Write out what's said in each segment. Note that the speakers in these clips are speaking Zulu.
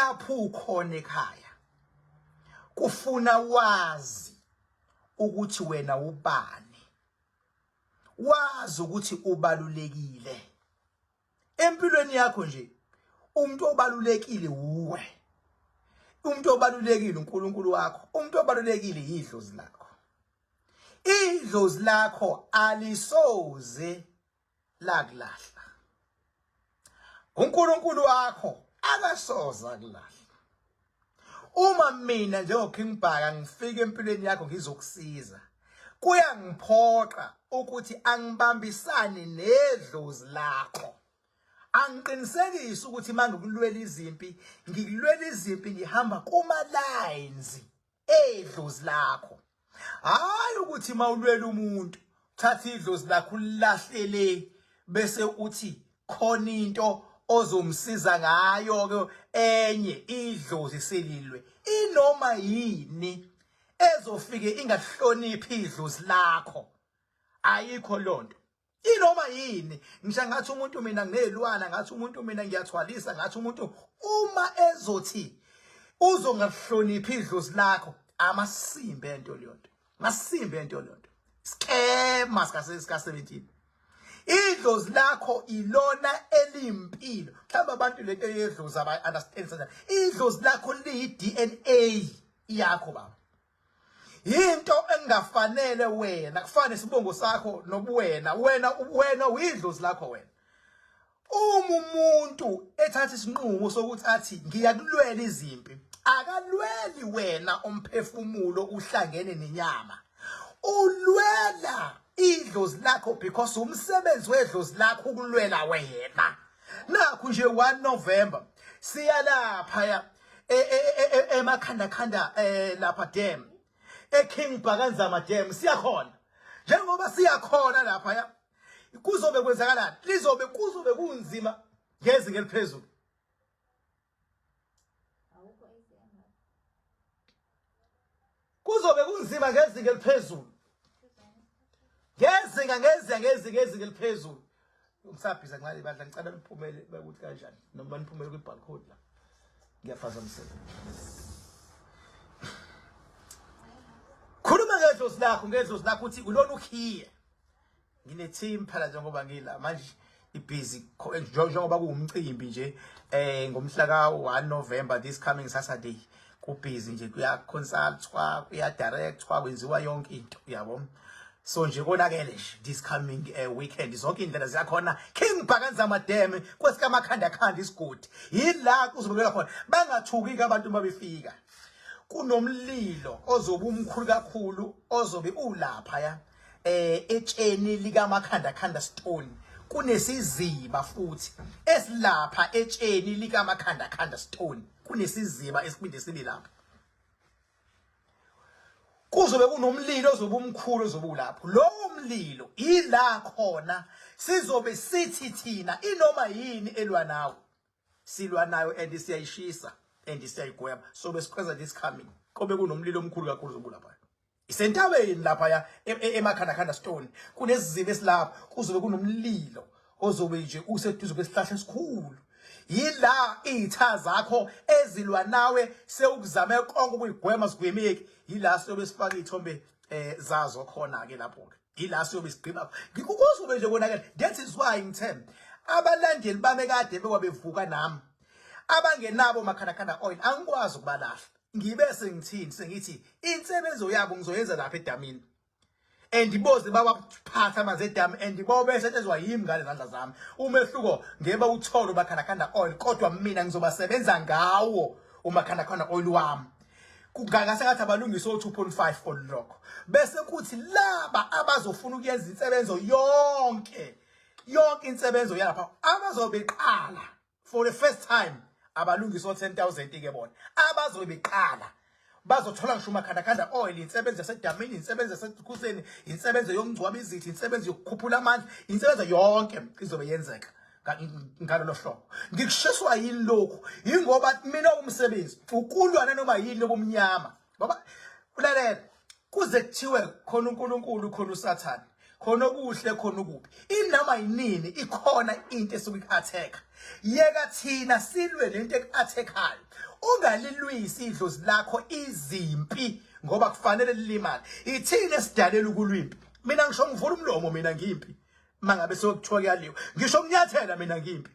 Lapho ukhona ekhaya kufuna wazi ukuthi wena ubani, wazi ukuthi ubalulekile empilweni yakho nje. Umuntu obalulekile wuwe, umuntu obalulekile uNkulunkulu wakho, umuntu obalulekile yidlozi lakho. Idlozi lakho alisoze lakulahla, uNkulunkulu wakho akasoze akulahla. Uma mina njengoKing Bhaka ngifika empilweni yakho ngizokusiza, kuyangiphoqa ukuthi angibambisane nedlozi lakho, angiqinisekise ukuthi uma ngikulwela izimpi, ngikulwela izimpi ngihamba kuma lines edlozi lakho. Hayi ukuthi mawulwela umuntu thatha idlozi lakho ulilahlele bese uthi khona into ozomsiza ngayo ke enye idlozi selilwe. Inoma yini ezofike ingahloniphi idlozi lakho, ayikho lonto. Inoma yini, ngisho ngathi umuntu mina nginezilwana, ngathi umuntu mina ngiyathwalisa, ngathi umuntu uma ezothi uzongahloniphi idlozi lakho, amasimbe ento leyo nto, masimbe ento leyo nto, skema sika 17. Idlozi lakho ilona elimpilo. Mhlawumbe abantu lento yedlozi aba understand kanjani. Idlozi lakho liyi DNA yakho baba. Into engafanele wena kufane isibongo sakho nobuwena, wena wena uyidlozi lakho wena. Uma umuntu ethatha isinqumo sokuthi athi ngiyakulwela izimpi, akalweli wena umphefumulo uhlangene nenyama, ulwela idlozi lakho, because umsebenzi wedlozi lakho ukulwela wena. Nakhu nje 1 November siya lapha ya emakhanda khanda lapha dam, eKing Bhakanzama Dam, siyakhona. Njengoba siyakhona lapha ya, kuzobe kwenzakalani? Lizobe kuzobe kunzima ngezinga eliphezulu, kuzobe kunzima ngezinga eliphezulu, ngezinga ngezinga ngezinga ngezinga eliphezulu. Ngisabhiza ncane bandla, ngicela niphumele bekuthi kanjani noma niphumele kwi-balcony la, ngiyaphazamiseka. Khuluma ngedlozi lakho, ngedlozi lakho uthi ulona ukhiye. Ngine team phela njengoba ngila manje ibhizi, njengoba kuwumcimbi nje ngomhla ka 1 November, this coming Saturday, kubhizi nje, kuyaconsultwa, kuyadirectwa, kwenziwa yonke into, uyabo. So nje konakele nje this coming weekend, zonke indlela ziyakhona. King Bhakanzama Dam, kwesikaMakhanda khanda isigodi, yila kuzobekela khona. Bangathuki ke abantu mabefika, kunomlilo ozobe umkhulu kakhulu ozobe ulapha ya etsheni likaMakhanda khanda stone. Kunesiziba futhi esilapha etsheni likaMakhanda khanda stone, kunesiziba esiphinde sibe lapha. Kuzobe kunomlilo ozobe umkhulu ozobe ulapho. Lowo mlilo ila khona sizobe sithi thina inoma yini elwa nawe silwa nayo and siyayishisa and siyayigweba. So besikhweza this coming, kobe kunomlilo omkhulu kakhulu ozobe ulapha isentabeni lapha ya emakhanda khanda stone. Kuneziziba esilapha, kuzobe kunomlilo ozobe nje useduze kwesihlahla esikhulu. Yila iy'tha zakho ezilwa nawe sewukuzame konke ukuyigwema zigwemeki, yila siyobe sifaka iy'thombe zazo khona-ke lapho-ke, yila siyobe sigqiba. Kuzobe nje konakele. That is why ngithe abalandeli bami kade bekwa bevuka nami abangenabo makhandakhanda oil, angikwazi ukubalahla. Ngibe sengithini? Sengithi insebenzo yabo ngizoyenza lapha edamini and boze bawaphatha amanzi edamu and bobe setshenziswa yimi ngale zandla zami. Umehluko ngeke bawuthole umakhandakhanda oil, kodwa mina ngizobasebenza ngawo umakhandakhanda oil wami. Kungase ngathi abalungise o-2.5 for lokho, bese kuthi laba abazofuna ukuyenza insebenzo yonke yonke insebenzo yalapha, abazobe beqala for the first time, abalungise o-10,000 ke bona. Abazobe beqala bazothola ngisho umakhandakhanda oil, insebenzo yasedamini, insebenzo yasekhuseni, insebenzo yokungcwaba izithi, insebenzo yokukhuphula amandla, insebenzo yonke izobe yenzeka ngalolo hlobo. Ngikushiswa yini lokhu? Yingoba mina umsebenzi ukulwa nanoma yini lobumnyama, ngoba ulalela kuze kuthiwe khona uNkulunkulu khona uSathane. Khona okuhle khona ukubi. Inoma yinini ikhona into esuke iku-attack. Yeka thina silwe lento eku-attack-ayo. Ungalilwisi idlozi lakho izimpi ngoba kufanele lilimale. Ithina esidalela ukulwa impi. Mina ngisho ngivula umlomo mina ngimpi. Mangabe sekuthiwa kuyaliwa. Ngisho nginyathela mina ngimpi.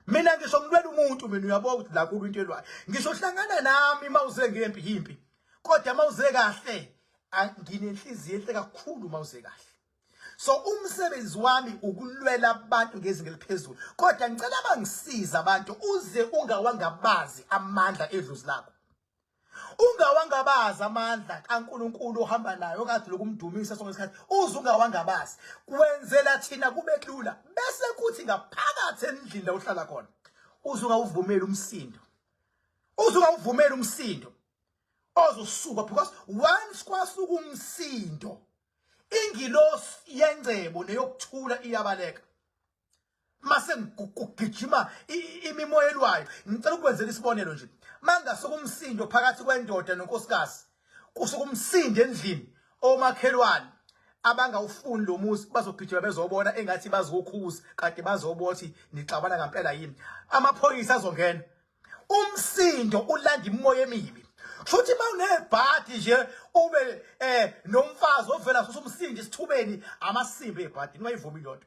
Mina ngisho ngilwela umuntu mina uyabona ukuthi la kulwa into elwayo. Ngisho hlangana nami mawuze ngempi yimpi. Kodwa mawuze kahle nginenhliziyo enhle kakhulu mawuze kahle. So umsebenzi wami ukulwela abantu ngezinga eliphezulu. Kodwa ngicela bangisiza abantu uze ungawangabazi amandla edlozi lakho. Ungawangabazi amandla kaNkuluNkulu ohamba naye okade lokumdumisa sonke isikhathi uze ungawangabazi. Kwenzela thina kube lula bese kuthi ngaphakathi endlini la uhlala khona uze ungawuvumeli umsindo. Uze ungawuvumeli umsindo ozosuka because once kwasuka umsindo ingilosi yengcebo neyokuthula iyabaleka. Mase kugijima imimoya elwayo. Ngicela ukwenzela isibonelo nje. Mangasuka umsindo phakathi kwendoda nonkosikazi, kusuka umsindo endlini, omakhelwane abangawufuni lo muzi bazogijima bezobona engathi bazokhuza kanti bazobothi nixabana ngempela yini. Amaphoyisa azongena. Umsindo ulanda imoya emibi. Futhi mawunebhadi nje ube nomfazi ovela susa umsindo isithubeni amasimba ebhadi ungayivumi lonto.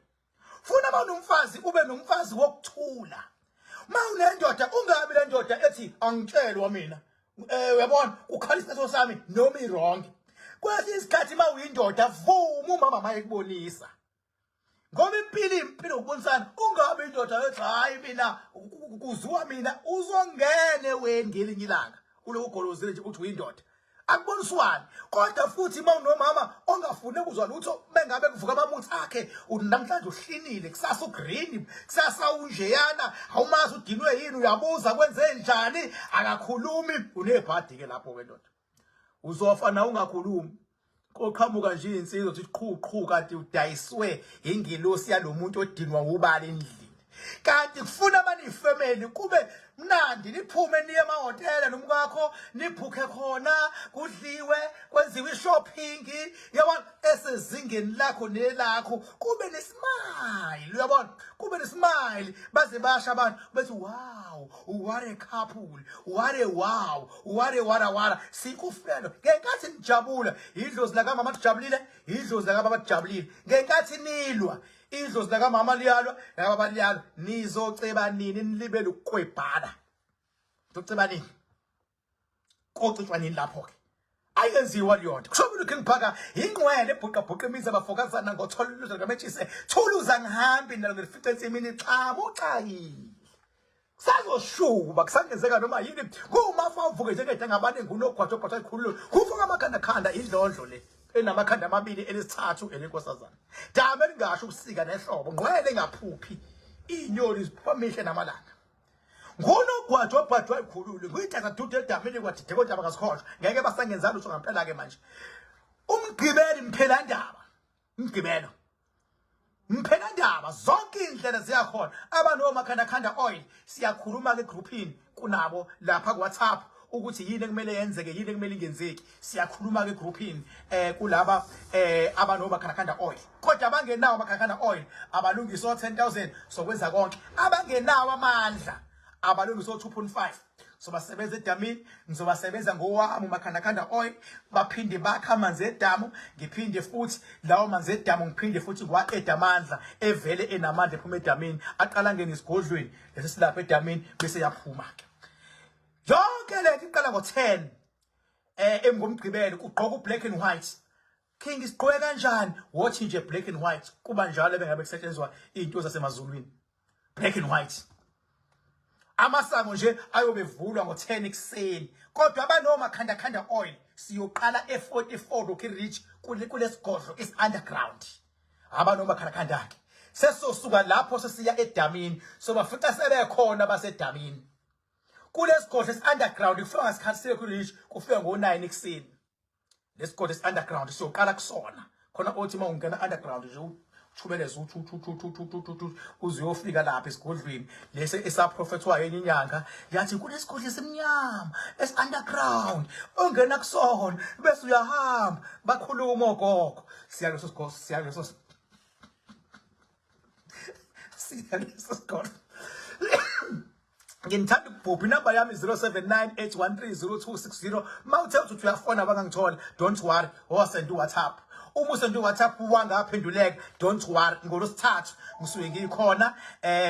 Funa mawunomfazi ube nomfazi wokuthula. Mawunendoda ungabi le ndoda ethi angitshelwa mina. Uyabona kukhala isithatho sami noma i-wrong. Kwesinye isikhathi mawuyindoda vuma umama mayekubonisa. Ngoba impilo impilo ukubonisana ungabi indoda ethi hayi mina kuziwa mina uzongene weni ngelinye ilanga ulokugolozile nje uthi uyindoda. Akuboniswani kodwa futhi uma unomama ongafuni ukuzwa lutho bengabe kuvuka amamuthi akhe namhlanje uhlinile kusasa ugreen kusasa unjeyana awumazi udinwe yini uyabuza kwenze njani akakhulumi unebhadi ke lapho ke ndoda uzofa na ungakhulumi koqhamuka nje insizwa uthi qhu qhu kanti udayiswe ingilosi yalomuntu odinwa ubala endlini kanti kufuna abanifamily kube mnandi niphume niye emahhotela nomkakho nibhukhe khona kudliwe kwenziwe ishopping yabona esezingeni lakho nelakho kube nesmile uyabona kube nesmile baze basha abantu bethi wow what a couple what a wow what a wara wara sikufelo ngenkathi nijabula idlozi lakamama lijabulile idlozi lakababa lijabulile ngenkathi nilwa idlozi lakamama liyalwa lakababa liyalwa nizoceba nini nilibele ukukwebhana nizoceba nini kocitshwa nini lapho ke ayenziwa leyo nto kusho ukuthi King Phaka ingqwele ebhuqa bhuqa imizi abafokazana ngothola ulutho likametshise thuluza ngihambi nalo ngilifice ensimini xamu uxakile kusazoshuba kusangenzeka noma yini kumafa uvuke njengede ngabane ngunogwajo ogwajo ayikhulule kuvuka amakhanda khanda indlondlo le enamakhanda amabili elesithathu elenkosazana dama elingasho ubusika nehlobo ngqwele engaphuphi iy'nyoni ziphuma mihle namalanga ngunogwajo ogwajwa ayikhulule nguyithatha dude edamini kwadide kodwa bakasikhohlwa ngeke basangenza lutho ngampela-ke manje umgqibeli mphelandaba umgqibelo mphelandaba zonke iy'ndlela ziyakhona abanomakhandakhanda oil siyakhuluma ke egroupini kunabo lapha ku-WhatsApp ukuthi yini ekumele yenzeke yini ekumele ingenzeki siyakhuluma ke egroupini kulaba abanomakhandakhanda oil kodwa abangenawo amakhandakhanda oil abalungisa o-10000 sokwenza konke abangenawo amandla abalungisa o-2.5 sobasebenza edamini ngizobasebenza ngowami umakhandakhanda oil baphinde bakha amanzi edamu ngiphinde futhi lawo manzi edamu ngiphinde futhi ngiwa-ede amandla evele enamandla ephuma edamini aqala ngene esigodlweni lesi silapha edamini bese yaphuma ke yonke lento iqala ngo-10 engomgqibelo kugqoka u-black and white King isigqoke kanjani wothi nje black and white kuba njalo bengabe kusetshenziswa izinto zasemazulwini black and white amasango nje ayobe evulwa ngo-10 ekuseni kodwa abanomakhanda khanda oil siyoqala e-44 Rocky Ridge kulesigodlo is underground abanomakhanda ke sesosuka lapho sesiya edamini so bafica sebekhona basedamini kulesigodlo esi-underground kufika ngasikhathi sekho Ridge kufika ngo-9 ekuseni lesigodlo esi-underground siyoqala kusona khona othi uma ungena underground nje Thubeleza uthi uthi uthi uthi uthi uthi uthi uze uyofika lapha esigodlweni lesi esaprofethwayo enye inyanga yathi kunesigodlo esimnyama esi-underground ongena kusona bese uyahamba bakhuluma ogogo siya leso sigodlo siya leso siya leso sigodlo. Nginithanda ukubhubha. Inamba yami 0798130260. Mawuthe uthi uyafona bangangithola, don't worry, wasend uWhatsApp. Uma usend uWhatsApp wangaphenduleka, don't worry, ngolwesithathu ngisuke ngikhona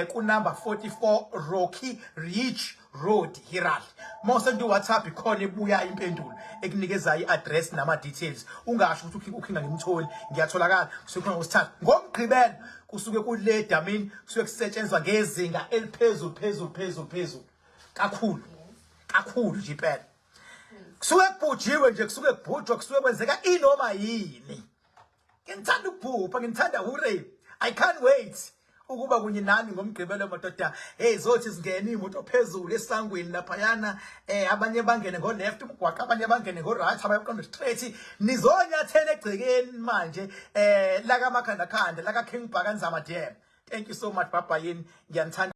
ku number 44 Rocky Ridge Road, Hiral. Mawusend uWhatsApp ikhona ebuya impendulo ekunikezayo i-address nama details. Ungasho ukuthi ukhinga ngimtholi, ngiyatholakala. Kusuke khona ngolwesithathu. Ngomgqibelo kusuke kule damini, kusuke kusetshenzwa ngezinga eliphezulu phezulu phezulu phezulu kakhulu kakhulu nje impela. Kusuke kubhujiwe nje, kusuke kubhujwa, kusuke kwenzeka inoma yini. Ngithanda ukubhubha, ngithanda hooray. I can't wait ukuba kunye nani ngomgqibelo madoda. Hey, zothi singene imoto phezulu esangweni laphayana, abanye bangene ngo left umgwaqo, abanye bangene ngo right, abanye baqonde straight. Nizonyathela egcekeni manje la kaMakhanda khanda la ka King Bhaka Nzama DM. Thank you so much, bye bye, ngiyanithanda.